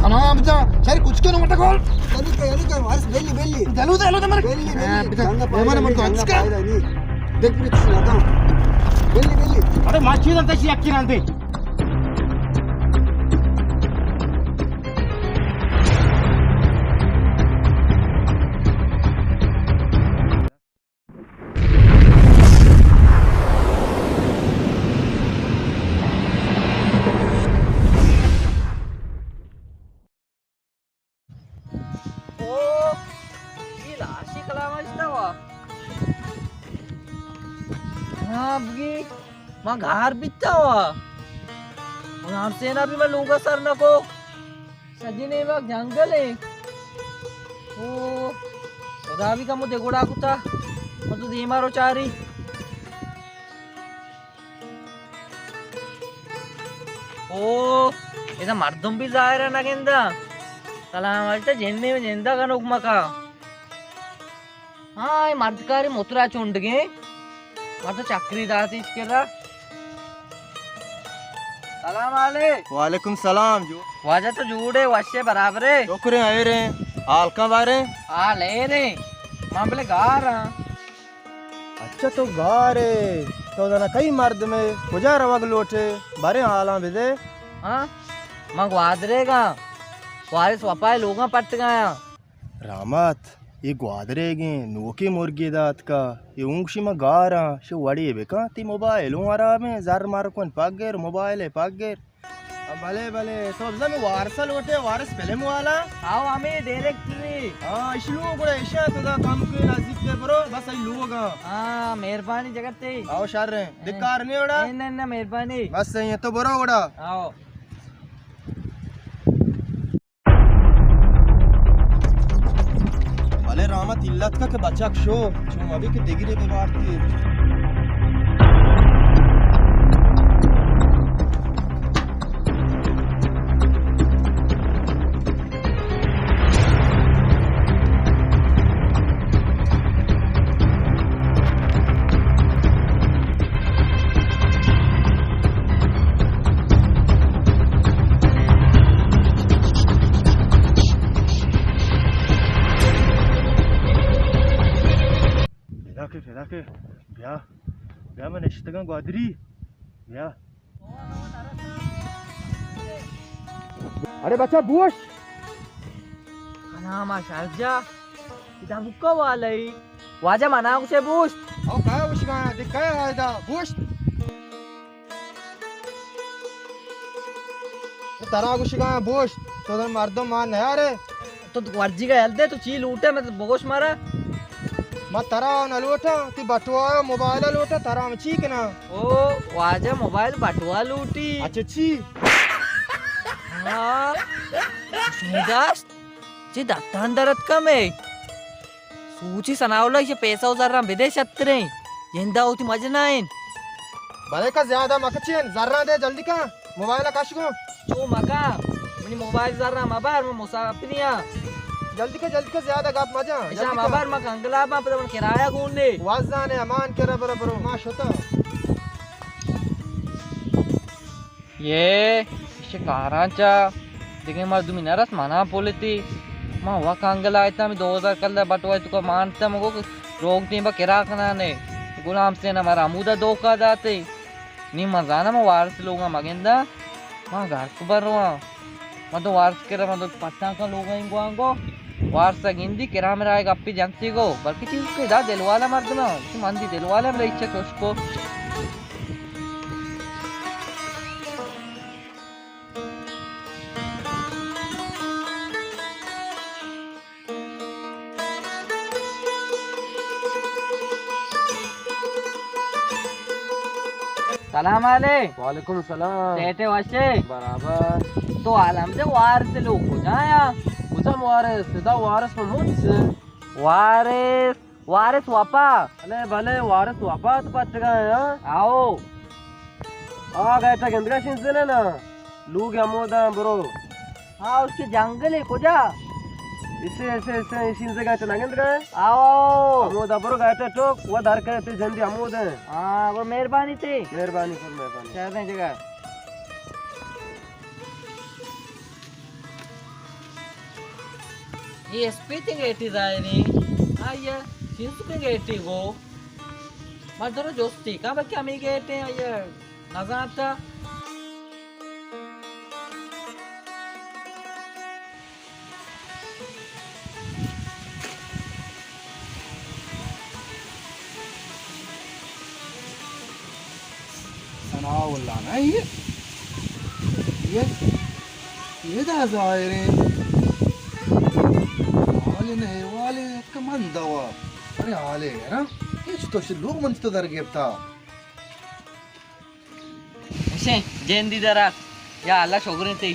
انا بچا، شری کچھ کے نو مٹا کول۔ یعنی کہ، یعنی کہ وارث بیلی، بیلی۔ دلو دے، دلو دے مر۔ بیلی، بیلی۔ ہاں، بچا، جنگا یہ مانا من تو پائدہ اچکا۔ نہیں، پائدہ نہیں۔ دیکھ پوری کچھ نہ تھا۔ بیلی، بیلی۔ ارے ماشی دلتا شی اکی نہ دے۔ او، اے لاشی کلام اشتا وا۔ ہاں، بگی، ما گار بیتا وا۔ غلام سینا بھی ما لوگا سر نکو۔ سجی نیمگ جنگل ایں۔ او، خدا بھی کمو دگوڑا کتا۔ من تو دیما رو چاری۔ او، ادا مردم بھی ظاہر ہے نہ گندا۔ سلام علیکم، جندے میں جندا کنوک مکا۔ ہاں، اے مردکاری مترا چنڈگیں۔ مردم چکری داتی اش کرا۔ سلام علیک۔ وعلیکم سلام جو۔ واجہ تو جوڑے، وشے برابرے؟ شکریں، ایریں۔ حال کن باریں؟ حال ایریں۔ من بلے گار ہاں۔ اچھا تو گارے، تو دانا کئی مردمے، کجا روگ لوٹے؟ باریں حالاں بدے۔ ہاں، من گوادرے گاں۔ وارث وپائے لوگاں پٹ گایا۔ رحمت، اے گوادریگیں نوکیں مرگے داتکا، اے اونگشی ما گاراں، شو وڑے بکن، تی موبائل اوں حرابیں، زر مر کن پگر، موبائل پگر۔ بلے، بلے، تو بزاں میں وارث لوٹے، وارث فلم والا؟ آؤ، ہمیں ڈائریکٹری۔ ہاں، اش لو گڑا اشا تو دا کم کے نزدیک تے برو، بس ای لوگا۔ ہاں، مہربانی جگتے۔ آؤ، شر ہیں۔ دکار نہیں اڑا؟ نہیں، نہیں، نہیں، مہربانی۔ بس صحیح ہے، تو برو اڑا۔ آؤ۔ بلے رحمت علت کا کہ بچک شو، چون ابھی کہ دگرے ببارتی۔ پیدا کے، پیدا کے، بیا، بیا من اشتگاں گوادری، بیا۔ ارے بچہ بوش۔ کنا ما شرجا، ادا بکا والئی۔ واجہ منا گوشے بوشت۔ او کہا گوشگا، دکھا ہے دا بوشت۔ تو ترا گوشگا بوشت، تو دن مردم مان نیارے۔ تو ورجی کا ہل دے، تو چی لوٹے، میں تو بگوش مارا۔ ما ترا نہ لوٹا، تی بٹوا موبائل لوٹا، ترا میں چی کنا؟ او واجہ موبائل بٹوا لوٹی۔ اچھا چی؟ ہاں۔ شمیداست، چی دتان درد کم ہے؟ سوچی ثناء اللہ، ایشی پیسہ و زراں بدے شتریں، جندا ہوتی مجنائیں۔ بلے کا زیادہ مکچین، زراں دے جلدی کا، موبائل کش گو۔ چو مکا، منی موبائل زراں مبر، من مسافری آں۔ جلدی کا، جلدی کا، زیادہ گپ مجا۔ ایشاں مبر، من کنگلا باں، پدا من کرایہ گون دے۔ وزانے امان کرا برا برو، ما شتا۔ یہ شکاراں چا دگہ مردمی نرس منا پولتی۔ ما وا کانگل آیتا، ہمیں دو ہزار کلدار بٹوائی تو کا مانتا، مگو روک دیں با کرا کنانے۔ غلام سینا مارا ہمودا دھوکا داتے۔ نی من زانا ما وارث لوگا مگندا، ما گھر کو برواں۔ من تو وارث کرا، من تو پتاں کا لوگا انگو آنگو۔ وارث گندی کرا میرا ایک اپی جنتی گو، بلکہ چیز کے دا دلوالا مردم ہے، من دی دلوالا بلے اچھا چوش کو۔ سلام علیک۔ وعلیکم السلام۔ سیٹے وشے؟ برابر۔ تو عالم دے وارث لوگ کجا آیا؟ کجا وارث؟ دا وارث میں مونس۔ وارث؟ وارث وپا۔ بلے، بلے، وارث وپا تو پٹگا ہے، ہاں؟ آؤ۔ آ گئے تا گندگا شنزنے نا۔ لوگ ہمودا برو۔ ہاں، اس کے جنگل ہے، کجا؟ اسے، اسے، اسے، شنزگا چا نگندگا ہے؟ آؤ، آؤ۔ ہمودا برو گئے تا ٹوک، وہ در کرے تے جندی ہمودا ہے۔ ہاں، وہ مہربانی تے۔ مہربانی پر مہربانی۔ چاہتے ہیں جگہ۔ اے اسپیتیں گیٹے ظاہریں۔ آئی ءَ چینسکیں گیٹے گو۔ مردم جستی کن بلکہ ہمے گیٹیں، آئی ءَ نزانتا۔ ثناء اللہ نا، یہ، یہ، یہ دا ظاہریں۔ حال نہ احوال یک من دوا۔ ارے حال ہے یار، یہ چطور شد لوگ من تو در گپتا۔ اشیں جندی درات۔ یا اللہ شکریں تئی۔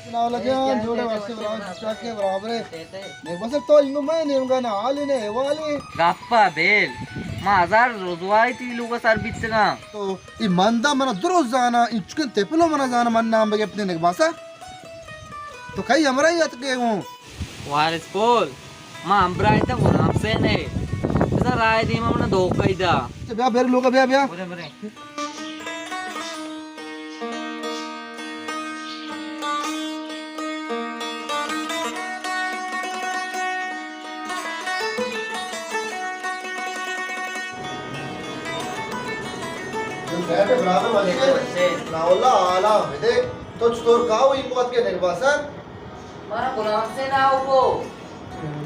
ثناء اللہ جان، جوڑے واسطے برابر، چاکے برابر ہے۔ نہیں بس تو انگو میں نیمگا نہ حال نے حوالے۔ گپا بیل۔ ما ہزار رسوائی تئی لوگا سر بیتگاں۔ تو ای مندا منا درست زانا، انچکن تپلو منا زانا، من نام بگپتنے نگباسا۔ تو کئی ہمراہی اتکے ہوں؟ وارث پول، ما ہمبراہ اتاں غلام حسین ءَ۔ بزاں راہ ءِ دیما منا دھوکہ ئی دا۔ اچھا، بیا، بیر لوگا، بیا، بیا۔ برے، برے۔ برابر وشے۔ نا واللہ، حالا بدے۔ تو چطور کاو این وقت کے نگباسن؟ مارا غلام حسین آؤ کو۔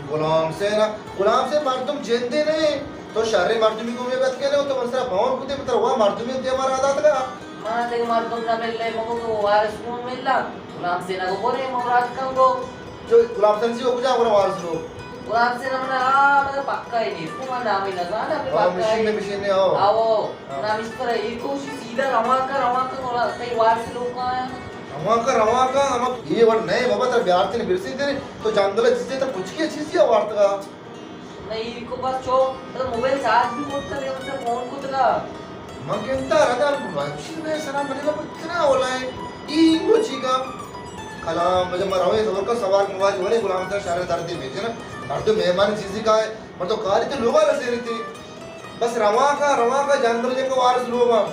غلام حسین، غلام حسین مردم جندے نہ۔ تو شریں مردمی گومے بتکے نہ، تو من سرا پاون کتے، من ترا وا مردمی دیما را داتگا۔ مارا دیگہ مردم نہ ملے، مگو تو وارث کون ملا؟ غلام حسین کو بولے مراد کن گو۔ جو غلام حسین سی کو کجا گنا وارث لو؟ غلام حسین من آ، مگر پکا ہی نہیں، اس کو من نام ہی نہ زانا، ہمیں ہاں، پکا مشین ہے۔ نے، مشین نے، آؤ۔ آؤ۔ ہاں۔ نام اس طرح ایک کوشش سیدھا رواں کا، رواں کا، غلام، کئی وارث لوگ کا ہے۔ رواں کا، رواں کا، ہما اے وڑ نئے بابا، ترا بیارتن برسی تیرے، تو جنگل چیزے، تو کچھ کی چیزی آوارتگا۔ نہ، ای کو بس چو، تو موبائل چارج بھی کرتا، یہ مجھے فون کرتا۔ من کہتا رہا، بنشین میں سلام بنے لا، اتنا اولا ہے، ای کو چی کا؟ کلام، جب میں روے، زور کا سوار موبائل، بولے، غلام حسین شہر دردی بھیجے نا، مردم مہمان چیزی کا ہے، مردم کاری تو لوگا رسے رہتے۔ بس رواں کا، رواں کا، جنگل جنگ وارث لوگا۔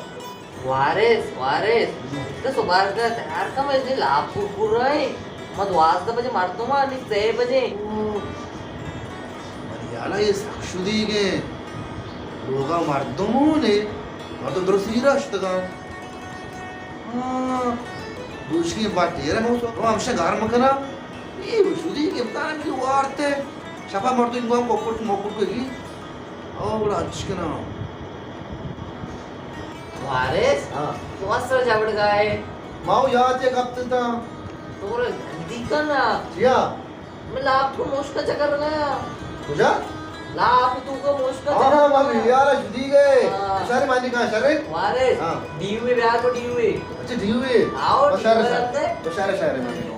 وارث، وارث، تو صبح کا تیار کم ہے، لاپ کرکرہ ہے۔ ما دوازدہ بجے مردم آں، نی سہ بجے۔ منی حالا یہ سک شدیگ ہے۔ لوگا مردم نے، مردم درست ہی رشتگا۔ ہاں، دوشکی بات یہ رہا، ہمشہ گھر مکنا۔ یہ شدیگ ہے، بتا نہیں وارتے۔ شپا مردم کو کوکٹ موکٹ کو گی۔ او گڑا اچ کناں۔ وارث؟ ہاں۔ تو اسر جبڑ گائے۔ ماو یاد ہے کپتن تا۔ تو گڑا جلدی کنا۔ چیا؟ میں لاپ کو موشکا چکر گیا۔ کجا؟ لاپ تو کو موشکا ہاں، چکر ہاں، گیا۔ یار جدی گئے۔ ہاں۔ اشارے مانی کہاں اشارے؟ وارث۔ ہاں۔ ڈیوے بیار کو ڈیوے۔ اچھا، ڈیوے۔ آؤ، بس اشارے، ڈیوے اشارے۔ رکھتے۔ اشارے، اشارے مانی کو۔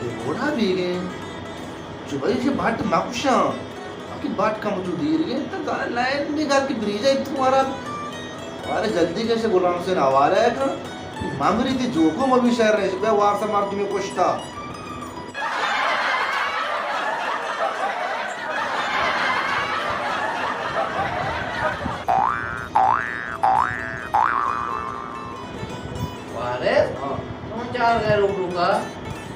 دیوڑا بیگیں۔ چو بھائی، یہ بٹ مکشاں۔ باقی بٹ کم جو دیر گئے، تو گانا لائن نہیں گا کہ بریجا اتو مارا۔ ارے جلدی کیسے غلام حسین حوالہ ہے کن؟ مامری تھی جو کو مبی شہر رہے، بے وارث مردمی کشتا۔ وارث؟ ہاں۔ تو چار گئے روک روکا؟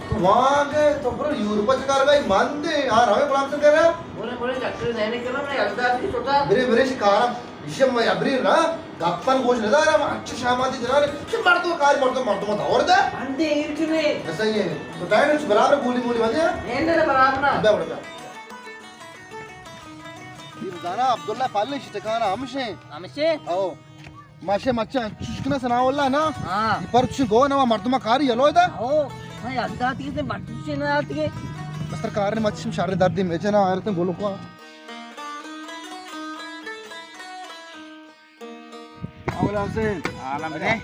تو وہاں گئے، تو پورا یورپ چکار گئے، من دے، آ روے غلام سر کر رہا۔ بولے، بولے، چکر نہیں نکل رہا، میں الدا بھی چھوٹا۔ برے، برے، شکارا، اسے میں ابری نا، گپن گوش نہ دارا، میں اچھا شاماتی جنان، کہ مردم کاری مردم، مردم دور دے۔ من دے، ایر کیوں نہیں؟ ایسا ہی ہے۔ تو ٹائم ہے، برابر گولی مولی بندے ہیں؟ نہیں، نہیں، برابر نا۔ بے بڑا۔ دانا عبداللہ پالش ٹکانا ہمشے۔ ہمشے؟ او۔ ماشے مچا چشکنا ثناء اللہ نا۔ ہاں۔ پر چش گو نوا مردما کاری یلو دا۔ او۔ میں یاد آتی ہے، مردم سے نہ آتی ہے۔ بستر کار نے مچ شار دردی میں جنا آرتن گولو کو۔ اولا حسین۔ عالم نے۔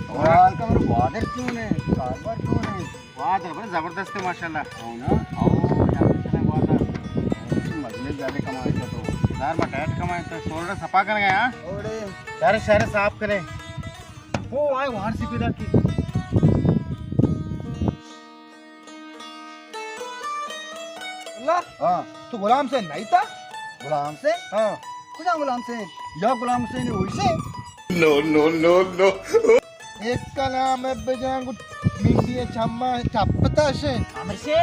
اور کمر بادر کیوں نے؟ کاروبار کیوں نے؟ وادر بڑے زبردست ہے ماشاءاللہ۔ ہو نا؟ او، یار، کتنا وادر۔ مجلس زیادہ کمائے تو۔ یار، میں ٹائٹ کمائے تو، سورا سپا کر گیا، ہاں؟ اوڑے۔ شہر، شہر صاف کرے۔ او، آئے وہاں سے پیدا کی۔ اللہ؟ ہاں۔ تو غلام حسین نہیں تھا؟ غلام حسین؟ ہاں۔ کجا غلام حسین؟ یا غلام حسین ہے، وہی سے۔ نو، نو، نو، نو۔ ایک کلام بجان گو منڈی چما چپتا شے۔ ہمشے؟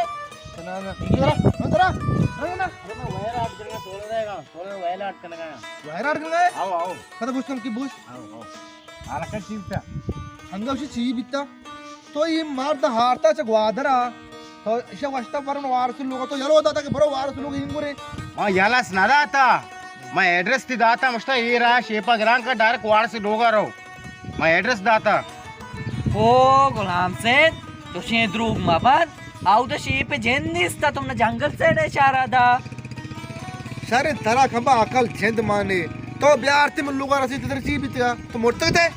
نا، نا۔ ادھر آ، ادھر آ۔ ارے نا، ارے نا، وائر آٹ کرنا، سولہ رہے گا، سولہ وائر آٹ کرنا ہے۔ وائر آٹ کرنا ہے؟ آؤ، آؤ۔ کدے بوشتم کی بوش؟ آؤ، آؤ۔ حالکہ چی بیتا؟ ہنگا اسی چی بیتا؟ تو یہ مرد ہارتا چا گوادرا۔ تو ایشا وشتا برن وارث لوگا، تو یلو داتا کہ برو وارث لوگ ہنگورے۔ ما یلس نہ داتا۔ ما ایڈریس تی داتا، مشتا اے راہ شیپا گران کا ڈائریکٹ وارث لوگا رو۔ ما ایڈریس داتا۔ او غلام سید، تو شے دروگ مبند۔ آؤ تو شیپ جند نیستا، تم نے جنگل سیڈ اشارہ دا۔ شر ترا کبا عقل جند مانے۔ تو بیارتی من لوگا رسیت تر چی بیتگا؟ تو مرتگ تے؟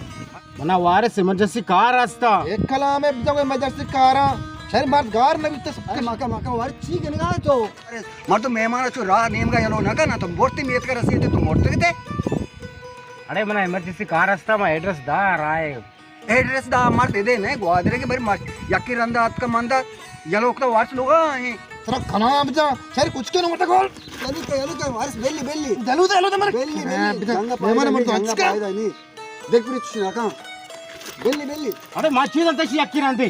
منا وارث ایمرجنسی کار ہستا۔ ایک کلام ہے، بزاں ایمرجنسی کاراں۔ شر مرد گار نہ بیتا۔ ارے مکا، مکا، وارث چی گنگا تو؟ ارے مردم مہمان چو راہ نیمگا یلو نہ کنا، تو مرتی میت کا رسیت تو مرتگ تے۔ ارے منا ایمرجنسی کار ہستا، ما address the Rai. Address the مرد دے نے گوادرے کے بری مرد یکی رندا اتکا مندا یلو کتا وارث لوگا ہیں۔ ترا کنا بجا، شر کچھ کے نمتا کول۔ یلو کے، یلو کے وارث بیلی، بیلی۔ دلو دے، دلو دے مر۔ بیلی، بیلی۔ جنگا مہمان پائدہ مرد نہیں، جنگا اچھا۔ پائدہ نہیں۔ دیکھ پھر چھ ناکا۔ بیلی، بیلی۔ ارے ما چیز انتا شی یکی رندے۔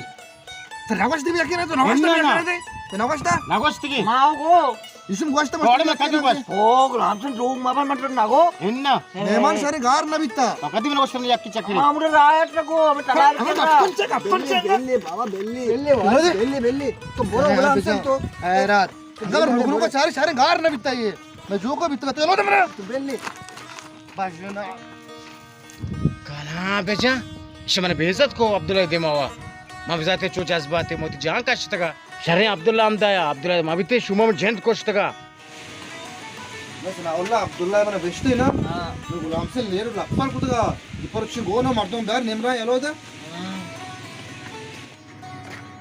تو نگوشتی بیا کہ نہ، تو نگوشتی بیا کہ نہ۔ تو نگوشتا؟ نگوشتی کی؟ ما گو۔ اسم گوشتا، تو اڑے میں کدی گوشت؟ او غلام سن روگ ما بن مطلب نگو۔ انا۔ مہمان سارے گار نہ بیتا۔ تو کدی میں گوشت یک چکری۔ ما مڑے رایت نگو، ہمیں تلار ہمیں کرنا۔ اپن چک، اپن چک۔ بیلی، بیلی، بابا، بیلی۔ بیلی، بیلی۔ بیلی، بیلی۔ تو بولو غلام سن تو۔ خیرات۔ اگر لوگ لوگ چارے، چارے گار نہ بیتا یہ۔ میں جو کو بیتا تو لو دے میرا۔ تو بیلی۔ بس جو نا۔ کالاں بجا، ایش من بے عزت کو عبداللہ دیما وا۔ ما بزاتے چو جذباتے موتی جان کشتگا۔ شریں عبداللہ ہم دایا، عبداللہ ما بیتے شما من جند کشتگا۔ بس نا اللہ عبداللہ من بشتے نا۔ ہاں۔ تو غلام سے لیر لپر کتگا۔ یہ پر چھ گو نا مردم دار نمرا یلو دا۔ ہاں۔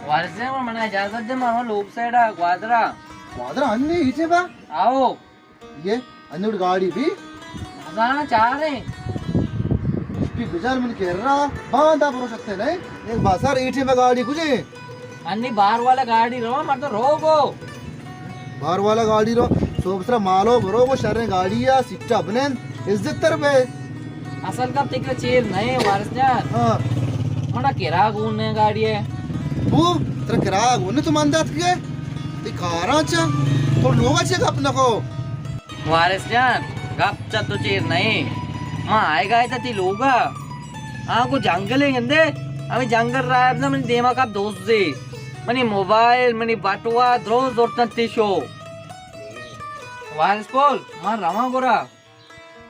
وارث جان، من اجازت دے، من لوگ سائیڈا گوادرا۔ گوادرا ہنی ہیچے با؟ آؤ۔ یہ انوڑ گاڑی بھی؟ مزانا چاریں۔ اسپی بجار من کہہ رہا، باندا برو سکتے نہیں۔ ایک بازار ایٹی میں گاڑی کجے؟ انی بار والا گاڑی رو، مر تو رو گو۔ بار والا گاڑی رو، سو بسرا مالو برو گو شریں گاڑی یا سٹا بنند، عزت تر بے۔ اصل گپ تکے چیر نہیں وارث جان۔ ہاں۔ مڑا کرا گون نے گاڑی ہے۔ بو، ترا کرا گون نے تو من دات کے؟ تی کاراں چا؟ تو لوگا چے گپ نکو؟ وارث جان، گپ چا تو چیر نہیں۔ ما آئے گائے تا تی لوگا۔ آ کو جنگل ہے گندے؟ ہمیں جنگل رائے بزا منی دیما کا دوست دے۔ منی موبائل، منی بٹوا، درو زورتن تی شو۔ وارث پول، ما رواں گورا۔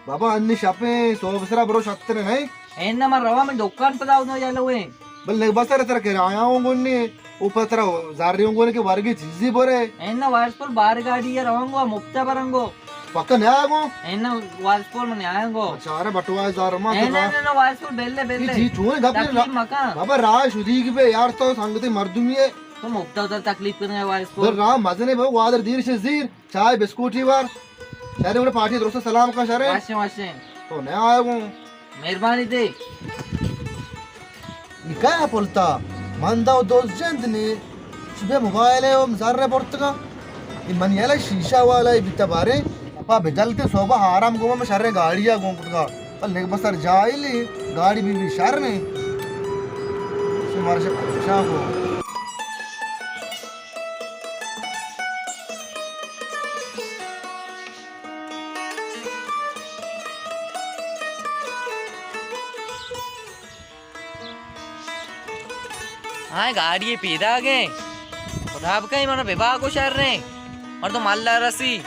بابا، انی شپیں، سوب سرا برو شتر نہیں؟ این نہ، من رواں، من دکان پدا اوداں یلویں۔ بل نگبا سر تر کرایہ ہوں گونی، اوپر تر زاری ہوں گونی کہ ورگی چیزی برے۔ این نہ، وارث پول بار گاڑی ہے، رواں گو، مفتا برنگو۔ پکا نیا گو؟ این نہ، وارث پول من نیا گو۔ اچھا، ارے بٹوا زار ما این نہ، نہ، وارث پول بیلے، بیلے۔ جی، چون گپ تکلیف مکا۔ بابا، راہ شدی کی بے یار، تو سنگتی مردمی ہے۔ تو مفتا ادھر تکلیف کرنے وارث پول۔ بل راہ مزنے بابا، وادر دیر سے زیر۔ چائے بسکوٹی وار۔ شرے گڑا پارٹی درست سلام کن شرے۔ واشیں، واشیں۔ تو نہ آیا گوں۔ مہربانی دے۔ نکاح پلتا۔ من دا دوست جند نے۔ چبے موبائل ہے، ہم زر برتگا۔ یہ من یلا شیشہ والا ہے، بیتا بارے۔ اپا بجلتے صوبہ آرام گوما میں شرے گاڑی آ گوں کتگا۔ پر نگبہ سر جاہلی، گاڑی بھی بھی شر نہیں۔ سے مارا سے پریشان کو۔ ہاں، گاڑی پیدا گئے۔ خدا بکئی منو ببا کو شر رہے۔ مردم اللہ رسی۔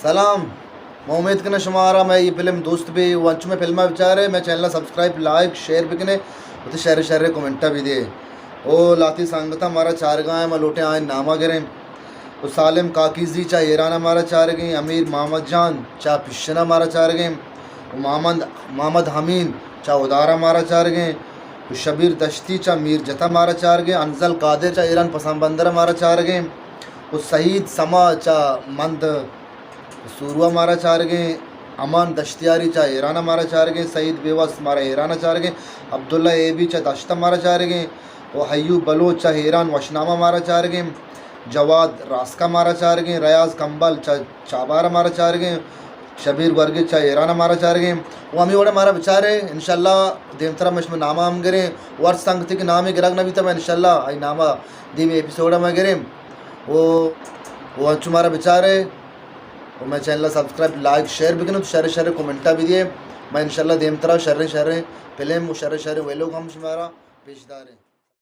سلام، ما امید کناں شمارا مئے اے فلم دوست بی و انچو مئے فلما بچارے، مئے چینلا سبسکرائب، لائک، شیئر بکنے، وتی شر شر کمنٹا بدے۔ او لاتی سنگتاں مارا چارگا ایں، ما لوٹیں آئین ناما گریں۔ او سالم کاکیزی چا ایرانا مارا چارگیں، امیر محمد جان چا پشنا مارا چارگیں، او محمد، محمد امین چا ادارا مارا چارگیں، او شبیر دشتی چا میر جتا مارا چارگیں، انزل قادر چا ایران پسان بندر مارا چارگیں۔ و سعید سما چہ مند سوروا مارا چارگیں، امان دشتیاری چہ ایران مارا چارگیں، سعید بیوس مارا ایران چارگیں، عبداللہ اے بی چہ دشت مارا چارگیں، و ایوب بلوچ چہ ایران وشنامہ مارا چارگیں، جواد راسکا مارا چارگیں، ریاض کمبل چہ چابار مارا چارگیں، شبیر گورگی چہ ایران مارا چارگیں۔ و ہمیں وڑا مارا بچارے، انشاءاللہ دیمترا میں شما نامہ ہم گریں۔ و ہر سنگتی کہ نامی گرگ نہ بیتا، میں انشاءاللہ آئی نامہ دیمی ایپیسوڈ میں گریں۔ و و انچو مارا بچارے، و میں چینل سبسکرائب، لائک، شیئر بکنو، تو شر شر کمنٹا بھی دیے۔ میں انشاءاللہ دیمترا شریں شریں فلم و شریں شریں ویلوگ ہم شمارا پیش داریں۔